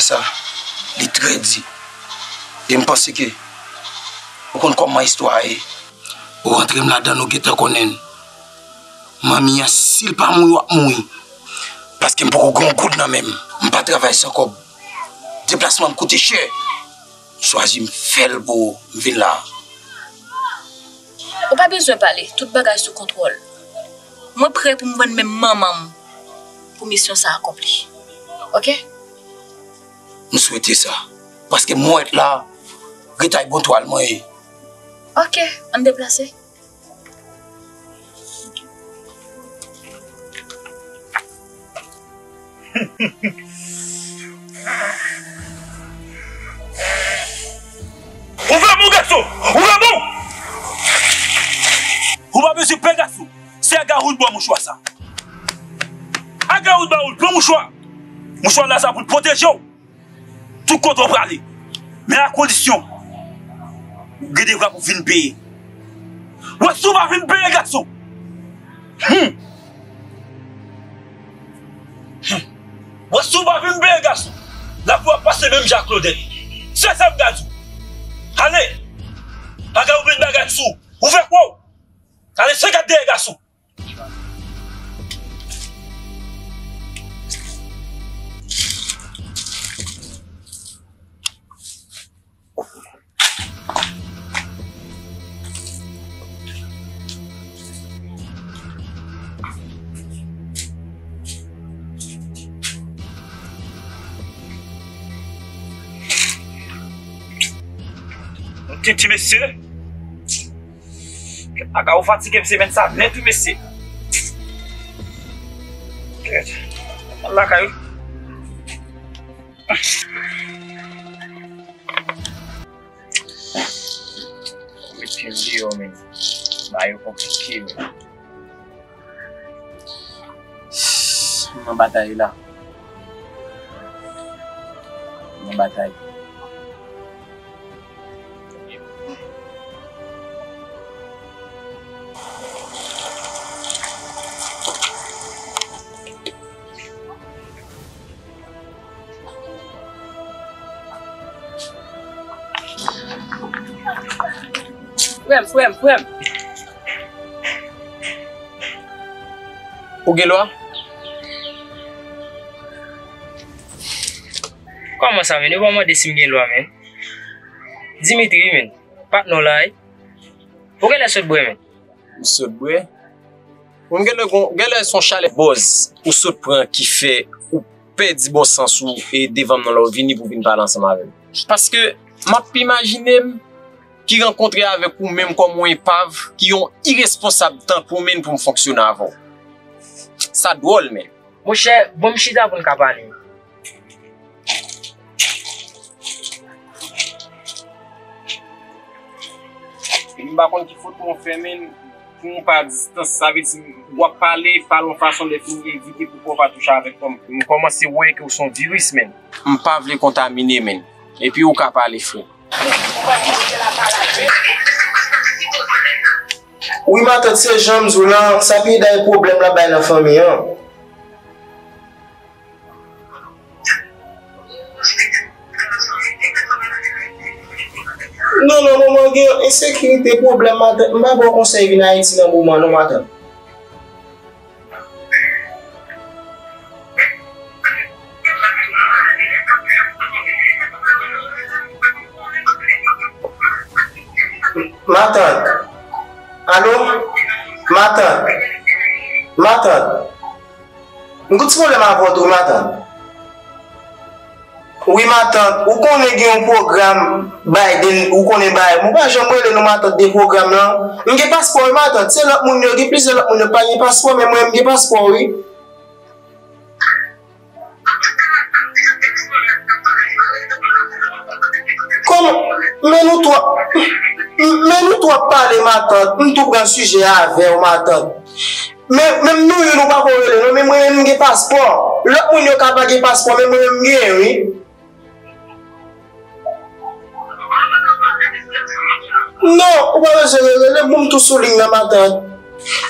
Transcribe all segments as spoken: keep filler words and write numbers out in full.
Sa, li trè di. E m panse ke ou konn kòman istwa a ye. Ou rantre m ladan, nou gentan konnen l. Manmi an, si l pa mouri, w ap mouri. Paske m poko gen yon goud nan men m. M pa travay san kòb. Deplasman m koute chè. M chwazi m fè l pou m vin la. Ou pa bezwen pale, tout bagay sou kontwòl. Mwen prè pou m vann menm manman m pou misyon sa akonpli. Oke? M swete sa. Paske mwen la, retay bon twal mwen ye. Oke, ann deplase. Ou vrèman yon gason! Ou vrèman! Ou pa bezwen pè gason! Se Agawoud ba w mouchwa sa. Agawoud ba w l, pran mouchwa! Mouchwa la sa pou l pwoteje w! Tout kote w prale. Men a kondisyon, ou gen devwa pou vin peye. Wè si w pa vin peye, gason. Hmm. Hmm. Wè si w pa vin peye, gason. Lapli w ap pase menm jan ak Claudette. Se sa m ka di w. Ale. Bagay ou vin bagay sou. Ou fè kò w. Ale, se gad dèyè, gason. Yon ti, ti mesye. Kèt, Aga ou fatige m semèn sa nèt wi mesye. Kèt, al lakay ou. Met pye m deyò, men. Bagay yo konplike, men. M nan batay la. M nan batay. Frè m, frè m, frè m. Ou gen lwa? Kòman sa, men? Yo pa mande si m gen lwa, men. Dimitri, men. Patnè w la, wi. Ou genlè sot bwè, men. M sot bwè? Ou genlè gon, genlè se yon chalè bòz ou sot pran ki fè ou pèdi bon sans ou e devan m nan la ou vini pou vin pale ansanm avè m. Paske m ap imajine m ki rankontre avèk ou menm kòm yon epav ki yon iresponsab tankou w menm pou m fonksyone avè w. Sa dwòl, men. Monchè, ban m chita pou n ka pale. M pa konn ki fot mwen fè, men pou m pa distans, sa vle di w ap pale, pale yon fason lè fini evite pou kò w pa touche avèk kò m. M kòmanse wè ke w se yon viris, men. M pa vle kontamine, men. Epi ou ka pale, frè. Wi, matant, se jan m di w lan, sa pi day pwoblèm l ap bay nan fanmi an. Non, non, manman, gen ensekirite, pwoblèm, matant. M pa ba w konsèy vin Ayiti nan moman, non, matant. Matant. Alo? Matant. Matant. M gen ti pwoblèm avè w tou, matant. Wi, matant. Ou konnen gen yon pwogram Biden, ou konnen Biden. Ou pa janm rele nou, matant, de pwogram lan. M gen paspò, wi, matant. Se lòt moun yo, gen plizyè lòt moun yo pa gen paspò, men mwen, m gen paspò, wi. Kòman? Men nou twò, men nou twò pale, matant. M tou pran sijè avè w, matant. Men, menm nou youn ou pako rele, non, men mwen menm m gen paspò. Lòt moun yo ka pa gen paspò, men mwen menm m genyen, wi. Non, ou pa bezwen rele, rele m pou m tou sou liy nan, matant.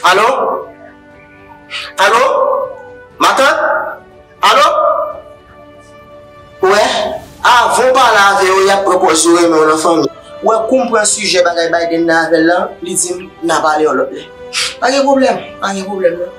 Alo? Alo? Matant? Alo? Wè, avan w pale avè yo, y ap pran pòz yo renmen w nan fanmi. Wè, kou m pran sijè bagay Biden nan avè l lan, li di m n a pale yon lòt lè. Pa gen pwoblèm, pa gen pwoblèm non.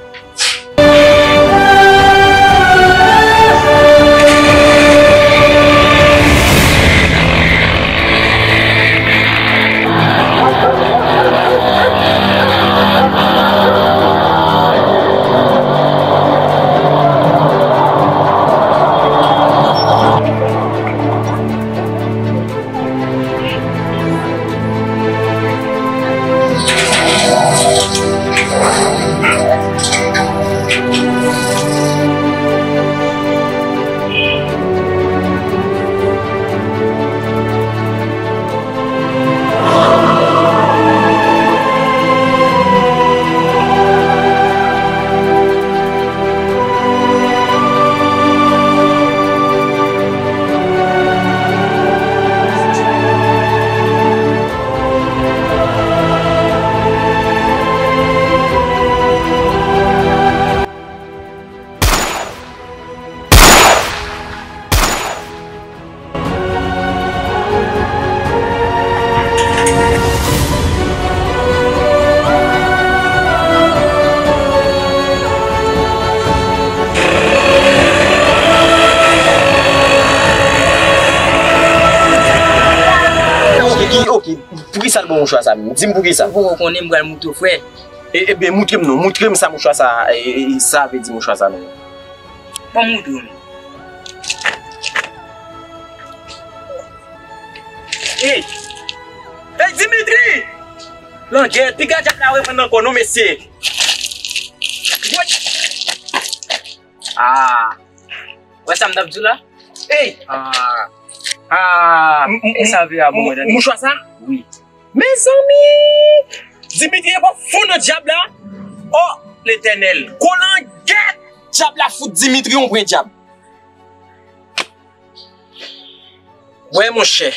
Ok, ok. Poukisa l ba w mouchwa sa menm? Di m poukisa. Ou poko konnen, m pral moutre w, frè. E, ebyen, moutre m non. Moutre m sa mouchwa sa, e, e, sa vle di mouchwa sa non. Bon, moutre w. Ey! Ey, Dimitri! Langèt, piga djab la reprann ankò non, mesye. Woy! Ah! Wè sa m t ap di w la? Ey! Ah! Ah! M, m, e sa vira bon, mwen tande. Mouchwa sa? Wi. Mezanmi! Dimitri e pa fou nan djab la? Oh, Letènèl! Kolangèt! Djab la fout Dimitri yon pwen djab. Wè, monchè.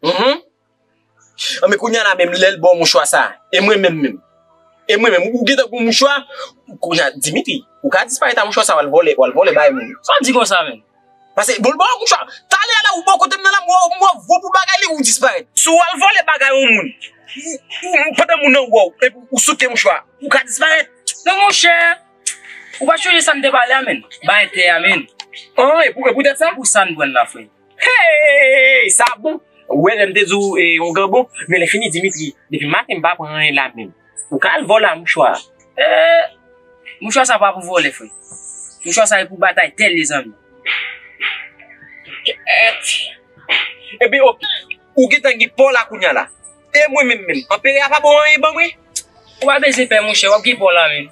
Mhm. Anben kounye a la menm, lè l ba w mouchwa sa, e mwen menm menm. E mwen menm, ou gentan gon mouchwa, kounye a, Dimitri, ou ka disparèt a mouchwa sa, w al vòlè, w al vòlè bay moun. Sa w di konsa menm? Paske, bon, l ba w mouchwa, talè a la, ou bò kote m nan la, m wè w, m wè w vo pou bagay li, ou disparèt. Si w al vòlè bagay yon moun, ou, ou, pandan moun nan wè w, epi ou souke mouchwa, ou ka disparèt. Non, monchè, ou pa sonje sa n te pale a, menm? Bay tè a, menm. An, e pou, e poutèt sa? Pou sa n pran la, frè. Hey! Sa bon! Ou wè lè m te di w, e, yon granbo, men lè fini Dimitri, depi maten m pa pran anyen la menm. Ou ka al vòlè a mouchwa a. Eh, mouchwa sa pa pou vòlè, frè. Mouchwa sa e pou batay tè l, mezanmi. Kèt! Ebyen, ok. Ou gentan gen pa w la kounye a la. E mwen menm menm, anperè a pa ba w anyen ban mwen? Ou pa bezwen pè, monchè, w ap gen pa w la menm.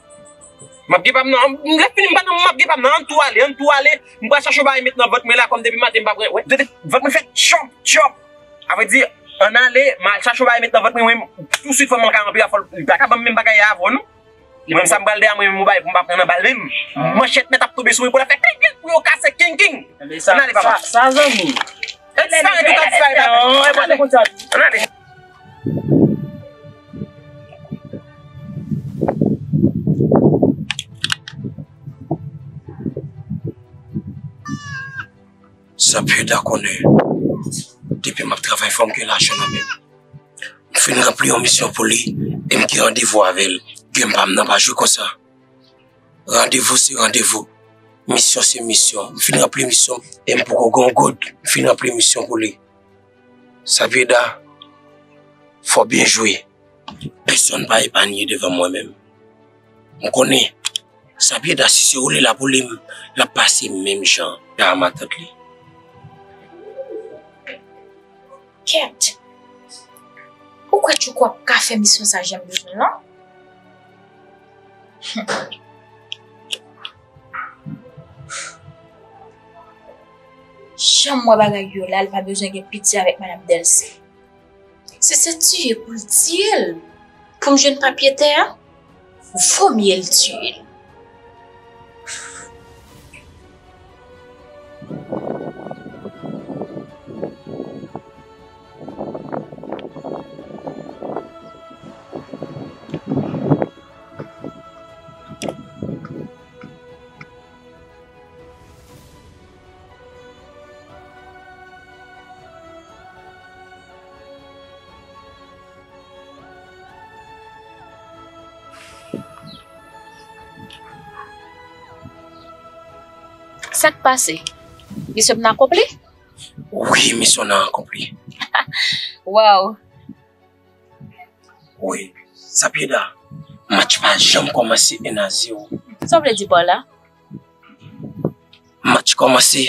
M ap gen pa m nan, m, lè fini m pa nan, m ap gen pa m nan, ann tou ale, ann tou ale. M pral chache yon bagay met nan vant mwen la, kòm depi maten m pa pran, wè, vant mwen fè tchòp, tchòp. Sa vle di, ann ale, m al chache yon bagay met nan vant mwen, mwen, tousuit fò m al ka anperè a, fò l, li pa ka ban m menm bagay a avè w non. Mwen menm sa m pral dèyè mwen menm, ou bay pou m pa pran nan bal menm. Manchèt mèt ap tonbe sou mwen pou l ap fè king king pou yo kase king king. Ann ale papa. Sa zanmi. E disparèt ou ka disparèt avè. Ann ale. Ann ale. Sa Pieda konnen. Depi m ap travay fò m gen lajan nan men m. M fin ranpli yon misyon pou li e m gen randevou avè l. Gen pa m nan pa jwe konsa. Randevou se randevou. Misyon se misyon. M fin ranpli misyon m e m poko gen yon goud. M fin ranpli misyon pou li. Sa Pieda, fò byen jwe. Pèsonn pa epanye devan mwen menm. M konnen Sa Pieda, si se ou li la pou li, l ap pase menm jan a matant li. Kèt! Ou kwè Tchouko ap ka fè misyon sa jan m bezwen l lan? Jan m wè bagay yo la, l pa bezwen gen pitye avèk madanm Dèlsi. Si se tiye pou l tiye l, pou m jwenn papye tè a, vomye l tiye l. Sa k pase? Misyon nan akonpli? Wi, misyon nan akonpli. Waw. Wi, Sapyeda, match pa janm kòmanse en a zewo. Sa w vle di pa w la? Match kòmanse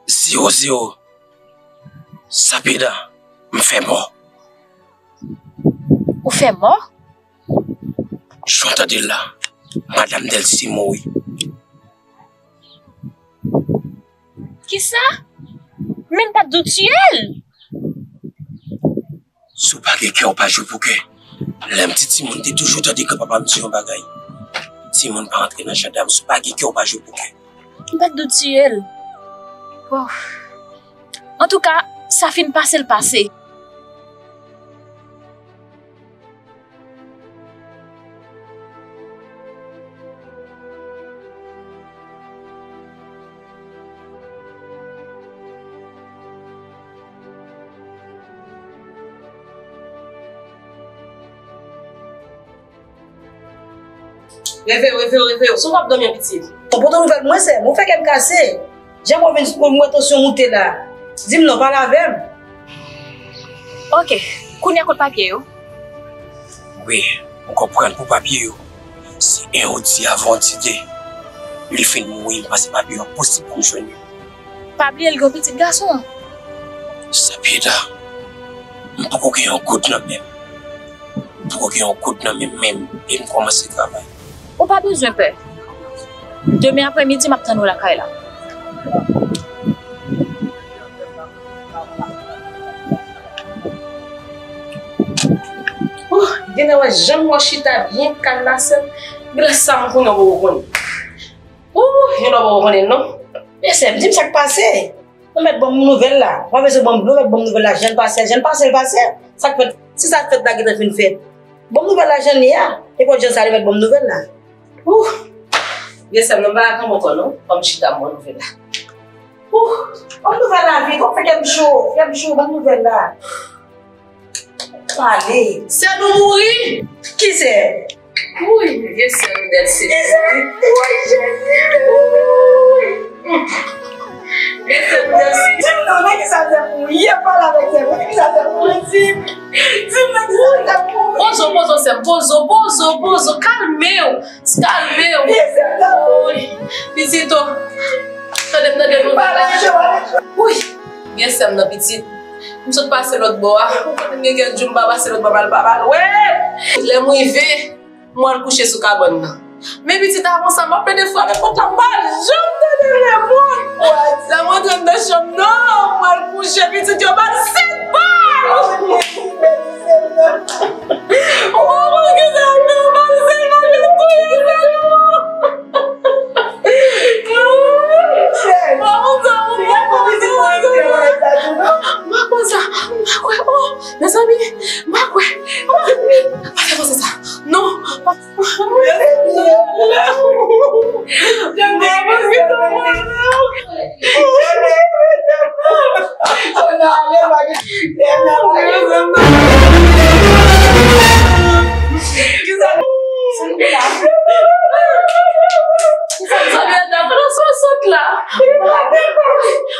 zewo zewo. Sapyeda, m fè mò. Ou fè mò? Jan w tande l la, madanm Dèlsi mouri. Kisa? Men m pa t di w tiye l? Si w pa gen kè, w pa jwe pou kè. Lè m ti timoun, m te toujou tande granpapa m di yon bagay. Timoun pa antre nan jandam, si w pa gen kè, w pa jwe pou kè. M pa t di w tiye l. Bon. Antouka, sa fin pase l pase. Reveye w, reveye w, reveye w. Si w p ap dòmi an pitit. Bon, pote nouvèl mwen, sè m. Ou fè kè m kase. Jan mwen vin pou mwen tansyon moute la. Di m non, pale avè m. Oke, kounye a kot papye yo? Wi, m konprann pou papye yo. Se en ou di avan ou di de. Li fin mouri, m panse papye yo posib pou m jwenn yo. Pa bliye l gen yon pitit gason. Sapyeda, m poko gen yon goud nan men m. M poko gen yon goud nan men m menm, e m kòmanse travay. Ou pa bezwen pè. Demen aprèmidi, m ap tann ou lakay la. Ouh, genlè wè jan m wè w chita byen kalm la, sè m. Genlè sa m konnen w poko konnen. Ouh, genlè w poko konnen non. Men sè m, di m sa k pase. Ou mèt ban m nouvèl la. W ap eseye ban m nouvèl, ban m nouvèl la, jan l pase, jan l pase, l pase. Sa k fèt, si sa k fèt la gentan fin fèt. Ban m nouvèl la, jan l ye a. E pa jan sa li mèt ban m nouvèl la. Ouh! Gen sè m nan, m pa ka kanpe ankò non. Ban m chita, m ban w nouvèl la. Ouh! Ban m nouvèl la vit, w ap fè kè m cho, kè m cho, ban m nouvèl la. Pale. Sè nou mouri! Ki sè? Wouyy, vye sè nou Dèlsi. Wouyy, Jezi. Vye sè nou Dèlsi. Di m non, nan ki sa sè m mouri? Yè pale avèk sè m, nan ki sa sè m mouri? Di m. Di m nan ki sa sè m mouri? Poze w, poze w, sè m. Poze w, poze w, poze w. Kalme w. Kalme w. Vye sè m nan mouri. Pitit o. Tande m, tande m. Pale avèk yo, pale avèk yo. Wouyy, vye sè m nan pitit. M sot pase lòt bò a. Ou konnen m gen kè di w m pa pase lòt bò a, m al pa mal wè. Lè m rive, mwen al kouche sou kabann nan. Men pitit, avan sa, m ap plede frape pòt la, m pa janm tande reponn. Lè m antre anndan chanm nan, mwen al kouche, pitit, yo ba l sèt bal. Ou pa konn kisa yo ba l sèt bal, yo touye sèt bal. Mwen konn sa, mwen konn sa, mwen konn sa. M pa kwè, oh, mezanmi, m pa kwè. Pa fè konsa sa. Non, pa.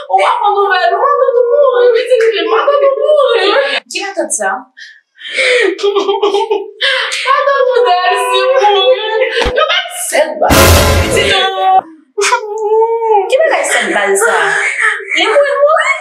Ou pa pran nouvèl, ou pa tann ou mouri, pitit, ou pa tann ou mouri. Ki matant sa? Matant ou Dèlsi mouri. Yo ba l sèt bal. Pitit, ki bagay sèt bal sa? Li mouri, mouri.